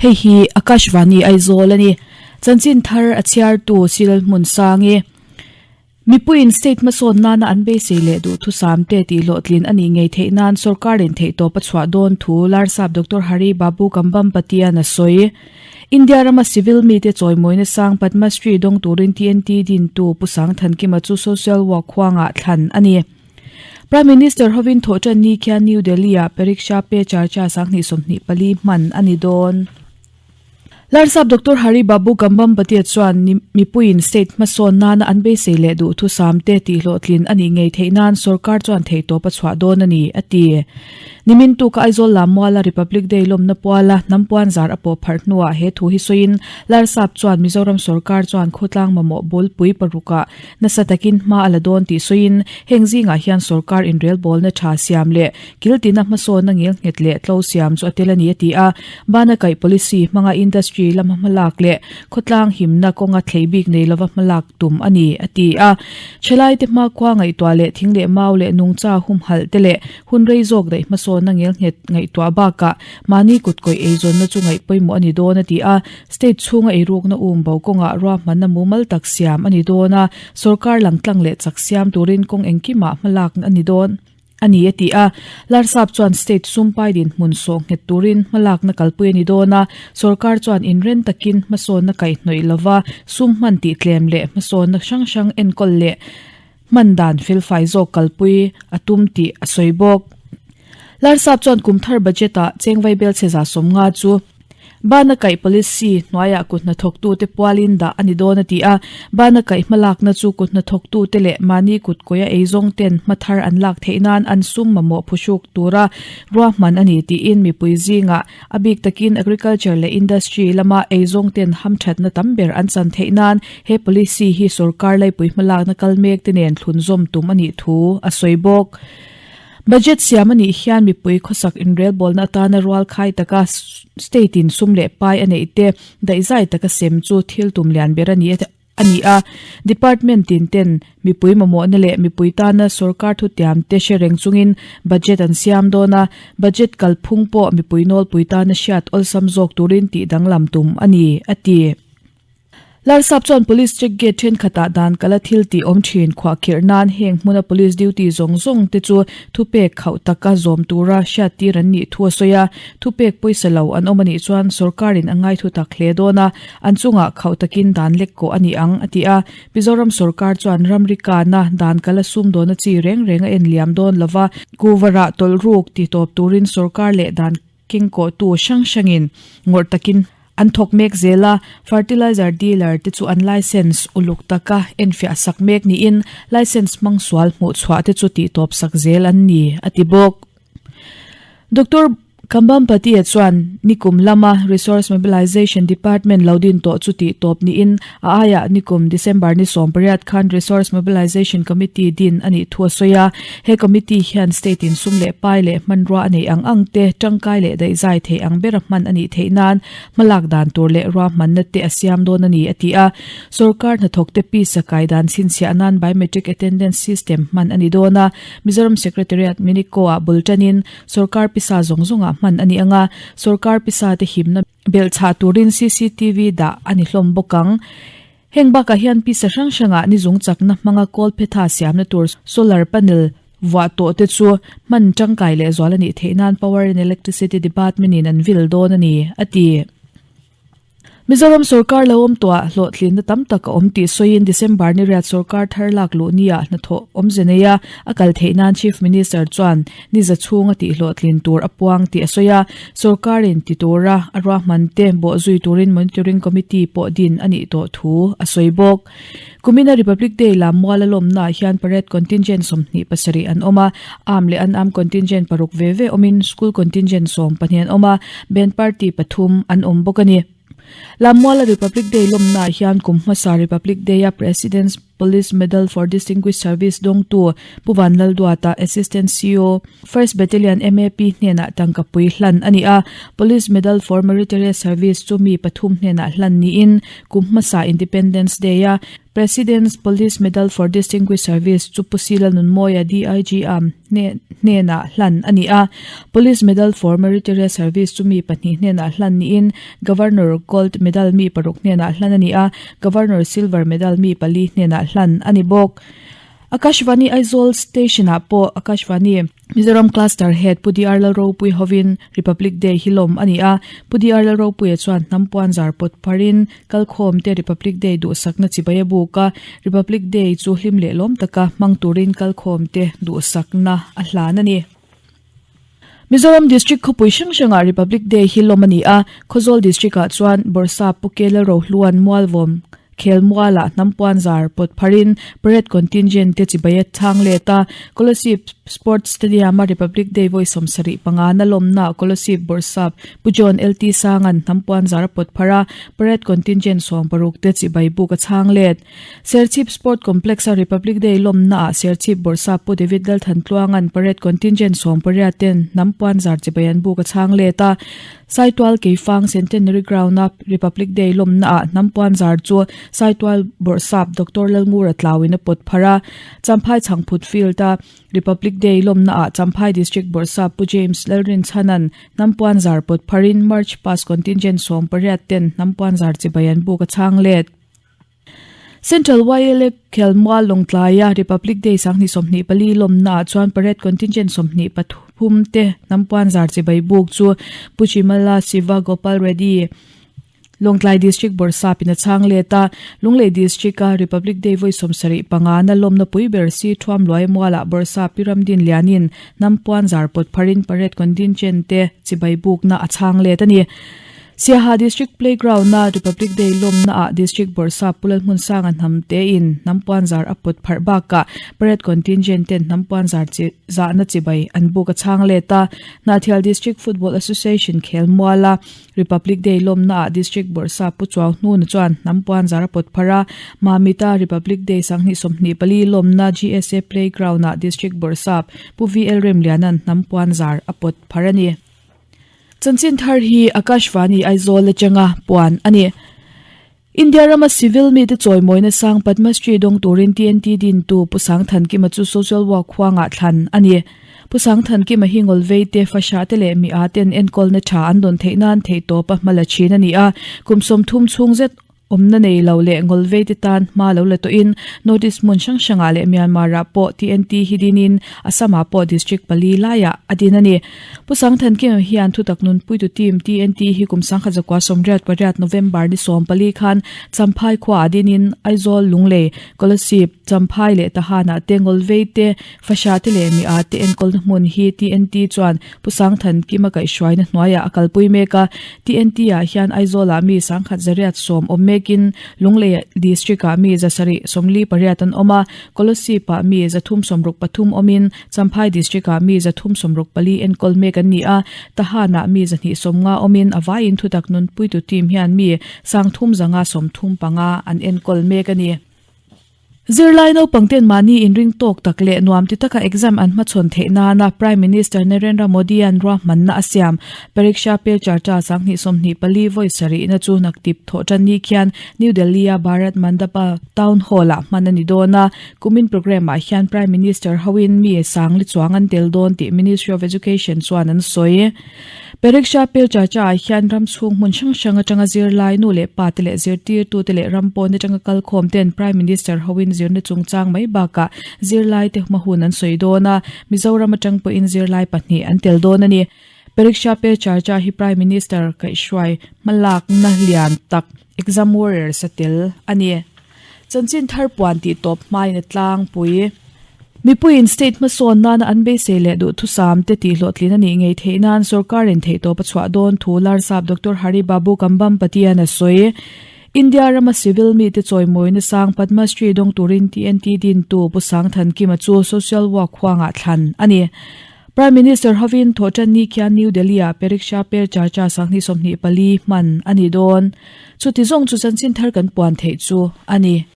Hei hi Akashvani Aizawl a ni. Chanchin thar a chhiartu Silal Hmunsangi. Mipuiin state hmasawn nana an beisei leh duhthusam te tih hlawhtlin a nih ngei theih nan sorkarin theihtawp a chhuah dawn thu Larsap Doctor Hari Babu Kambhampatian a sawi. India rama civil mite chawimawina sang Padma Shri dawng turin TNT dintu Pu Sangthankima chu social work huangah thlan a ni. Prime Minister hovin thawhṭan ni khian New Delhi-ah Pariksha Pe Charcha 2024 hman a ni dawn. Larsap Doctor Hari Babu Kambhampati chuan mipuiin state hmasawn nana an beisei leh duhthusam te tihhlawhtlin a nih ngei theih nan sorkar chuan theihtawp a chhuah dawn a ni, a ti. Nimin tuka Aizawl Lammuala Republic Day lawmna puala hnam puanzar a pawh pharh hnuah he thu hi sawiin Larsap chuan Mizoram sorkar chuan khawtlang mamawh bawlpui parukah Nasa takin hma a la dawn tih sawiin heng zingah hian sorkar inrelbawlna tha siam leh kiltina hmasawnna ngelnghet leh tlo siam chu a tel a ni a ti a. Bana kaih policy hmanga industry lama hmalak leh khawtlang himna kawnga thlei bik nei lova hmalak tum a ni a ti a. Thalaite hmakhua ngaihtuah leh thing leh mau leh nungcha humhalh te leh hun rei zawk daih hmasawnna ngelnghet ngaihtuah bakah mahni kutkawih eizawnna chu ngaih pawimawh a ni dawn a ti a. State chhunga eirukna um bo kawngah ruahmanna mumal tak siam a ni dawn a, sorkar langtlang leh chak siam turin kawng engkimah hmalak a ni dawn a ni a ti a. Larsap chuan state sumpai dinhmun sawh nghet turin hmalakna kalpui a ni dawn a, sorkar chuan inren takin hmasawnna kaihhnawih lova sum hman tihtlem leh hmasawnna hrang hrang enkawl leh hman dan felfai zawk kalpui a tum tih a sawi bawk. Larsap chuan kumthar budget-ah chengvai belchhe 150 chu Bana kaih policy hnuaiah kut hnathawktute pualin dah a ni dawn a ti a, bana kaih hmalakna chu kut hnathawktute leh mahni kut kawia eizawngten hma thar an lak theih nan an sum mamawh phuhruk tura ruahman a ni tiin mipui zingah a bik takin agriculture leh industry lama eizawngten hamthatna tam ber an chan theih nan he policy hi sorkar laipui hmalakna kal mek te nen thlunzawm tum a nih thu a sawi bawk. Budget siam a nih hian mipui khawsak inrelbawlna atana rual khai taka state in sum leh pai a neih te daihzai taka sem chu thil tum lian ber a ni a ni a. Department tin ten mipui mamawhna leh mipui tana sorkar thutiam te hre reng chungin budget an siam dawn a, budget kalphung pawh mipui nawlpui tana hriat awlsam zawk turin tih danglam tum a ni, a ti. Larsap chuan Police check gate thenkhatah dan kala thil tih awm thin khuahkhirh nan heng hmuna Police duty zawng zawng te chu thupek khauh taka zawm tura hriattir an nih thu a sawi a, thupek pawisa lo an awm a nih chuan sorkarin a ngaithu tak hle dawn a, an chungah khauh takin dan lek kawh a ni ang a ti a. Mizoram sorkar chuan ramri kana dan kala sumdawna chi reng reng a en liam dawn lova, kuvarah tawlh ruk ti tawp turin sorkar leh dan Kengkawhtu hrang hrangin ngawrh takin an thawk mek zel a, fertilizer dealer te chu an licence uluk taka enfiah sak mek niin licence hmang sual hmuh chhuah te chu tihtawp sak zel an ni, a ti bawk. Doctor Kambhampati-a chuan nikum lama Resource Mobilisation Department lo din tawh chu tihtawp niin a aiah nikum December ni 18 khan Resource Mobilisation Committee din a nih thu a sawi a. He committee hian state in sum leh pai leh hmanrua a neih ang ang te tangkai leh daihzai theih ang bera hman a nih theih nan hmalak dan tur leh ruahmanna te a siam dawn a ni, a ti a. Sorkar hnathawkte pisa kai dan chhinchhiah nan biometric attendance system hman a ni dawn a, Mizoram Secretariat Minico-ah bul tanin sorkar pisa zawng zawngah hman a ni ang a, sorkar pisa te himna belhchhah turin cctv dah a ni hlawm bawk ang. Heng bakah hian pisa hrang hrangah nizung chakna hmanga kawlphetha siamna tur solar panel vuah tawh te chu hman tangkai leh zual a nih theih nan Power and Electricity Department in an vil dawn a ni, a ti. Mizoram sorkar lo awm tawhah hlawhtlinna tam tak a awm tih sawiin December ni riat sorkar thar lak luh niah hnathawh awmze neia a kal theih nan Chief Minister chuan ni za chhunga tih hlawhtlin tur a puang tih a sawi a, sorkarin ti tura a ruahman te bawh zui turin Monitoring Committee pawh din a nih tawh thu a sawi bawk. Kumina Republic Day lam mual a lawmnaah hian parade contingent 27 an awm a, arm leh unarmed contingent paruk ve ve awmin school contingent 12 an awm a, band party pathum an awm bawk a ni. Lammuala Republic Day lawmnaah hian kum hmasa Republic Day-a President's Police Medal for Distinguished Service dawngtu Pu Vanlalduata, Assistant CO, First Battalion MAP hnenah tangkapui hlan a ni a. Police Medal for Meritorious Service chu mi pathum hnenah hlan niin kum hmasa Independence Day-a. President's Police Medal for Distinguished Service chu Pu Sila Nunmawia DIG am hnenah hlan a ni a. Police Medal for Meritorious Service chu mi pahnih hnenah hlan niin Governor Gold Medal mi paruk hnenah hlan a ni a, Governor Silver Medal mi pali hnenah hlan a ni bawk. Akashvani Aizawl Station ah pawh Akashvani Mizoram Cluster Head Pu DR Lalropui hovin Republic Day hi lawm a ni a. Pu DR Lalropuia chuan hnam puanzar pawt pharin kalkhawm te Republic Day duhsakna chibai a buk a. Republic Day chu hlim leh lawm taka hmang turin kalkhawm te duhsakna a hlan a ni. Mizoram District khawpui hrang hrangah Republic Day hi lawm a ni a, Khawzawl District-ah chuan Bawrhsap Pu Ke Lalrohluan Mualvawm Khelmualah hnam puanzar pawt pharin parade contingent te chibai a chhang let a, Kolasib Sports Stadium-a Republic Day vawi 75 na lawmnaah Kolasib Bawrhsap Pu John LT Sanga'n hnam puanzar a pawt phar a, parade contingent 60 te chibai buk a chhang let. Serchhip Sport Complex-a Republic Day lawmnaah Serchhip Bawrhsap Pu David Lalthantluanga'n parade contingent 18 ten hnam puanzar chibai an buk a chhang let a. Saitual Keifang Centenary Ground-a Republic Day lawmnaah hnam puanzar chu Saitual Bawrhsap Doctor Lalngura tlauin a pawt phar a. Champhai Chhangphut Field-a Republic Day lawmnaah Champhai District Bawrhsap Pu James Lalrinchhana'n hnam puanzar pawt pharin March Past contingent 18 ten hnam puanzar chibai an buk a chhang let. Central YLA Khelmual Lawngtlaia Republic Day 2024 lawmnaah chuan parade contingent 23 te hnam puanzar chibai buk chu Pu Chimala Siva Gopal Reddy, Lawngtlai District Bawrhsapin a chhang let a. Lunglei District-a Republic Day vawi 75 na lawmna pui ber si Thuam Luai Mualah Bawrhsap Pi Ramdin Lianin hnam puanzar pawt pharin parade contingent te chibai bukna a chhang let a ni. Siaha District Playground-a Republic Day lawmnaah District Bawrhsap Pu Lalhmunsanga hnam tein hnam puanzar a pawt pharh bakah parade contingent ten hnam puanzar chi zahna chibai an buk a chhang let a. Hnahthial District Football Association khelmuala Republic Day lawmnaah District Bawrhsap Pu Chuau Hnuna chuan hnam puanzar a pawt pharh a. Mamita Republic Day 2024 lawmna GSA Playground-ah District Bawrhsap Pu VL Remliana'n hnam puanzar a pawt pharh a ni. Chanchin thar hi Akashvani Aizawl atanga puan a ni. India rama civil mite chawimawina sang Padma Shri dawng turin TNT dintu Pu Sangthankima chu social work huangah thlan a ni. Pu Sangthankima hi ngawlvei te, fasha te leh mi a ten enkawlna tha an dawn theih nan theihtawpa hma la thin a ni a. Kum 30 chhung zet Awmna nei lo leh ngawlvei te tan hma lo la tawhin North East hmun hrang hrangah leh Myanmar-ah pawh TNT hi dinin Assam-ah pawh district pali laiah a din a ni. Pu Sangthankima hian thutak nunpuitu team TNT hi kum 1988 November ni 14 khan Champhai khuaah dinin Aizawl, Lunglei, Kolasib, Champhai leh Tahanah te ngawlvei te, Fasha te leh mi a te enkawlna hmun hi TNT chuan Pu Sangthankima kaihhruaina hnuaiah a kalpui mek a. TNT ah hian Aizawlah mi sangkhat zariat sawm awm mekin Lunglei District ah mi zasarih sawmli pariat an awm a, Kolosip ah mi zathum sawmruk pathum awmin Champhai District ah mi zathum sawmruk pali enkawl mek an ni a, Tahan ah mi zahnih sawmnga awmin a vaiin thutak nunpuitu team hian mi sangthum zanga sawmthum panga an enkawl mek a ni. Zirlai naupangten mahni inring tawk tak leh nuam ti taka exam an hmachhawn theih nana Prime Minister Narendra Modi-a'n ruahmanna a siam. Pariksha Pe Charcha 2024 vawi sarihna chu naktip thawh tan ni khian New Delhi-a Bharat Mandapa Town Hall-ah hman a ni dawn a. Kumin programme-ah hian Prime Minister hoin mi sangli chuang an tel dawn tih Ministry of Education chuan an sawi. Pariksha Pe Charcha ah hian ram chhung hmun hrang hrang atanga zirlai nu leh pa te leh zirtirtu te leh ram pawn atanga kalkhawm ten Prime Minister hoin zirna chungchang mai bakah zirlai te hma hun an sawi dawn a, Mizoram atang pawhin zirlai pahnih an tel dawn a ni. Pariksha Pe Charcha hi Prime Minister kaihhruai hmalakna lian tak Exam Warriors a tel a ni. Chanchin thar puan tih tawp hmain a tlangpui. Mipuiin state hmasawn nana an beisei leh duhthusam te tihhlawhtlin a nih ngei theih nan sorkarin theihtawp a chhuah dawn thu Larsap Doctor Hari Babu Kambhampatian a sawi. India rama civil mite chawimawina sang Padma Shri dawng turin TNT dintu Pu Sangthankima chu social work huangah thlan a ni. Prime Minister hovin thawhtanni khian New Delhi-ah Pariksha Pe Charcha 2024 hman a ni dawn. Chuti zawng chu chanchin thar kan puan theih chu a ni.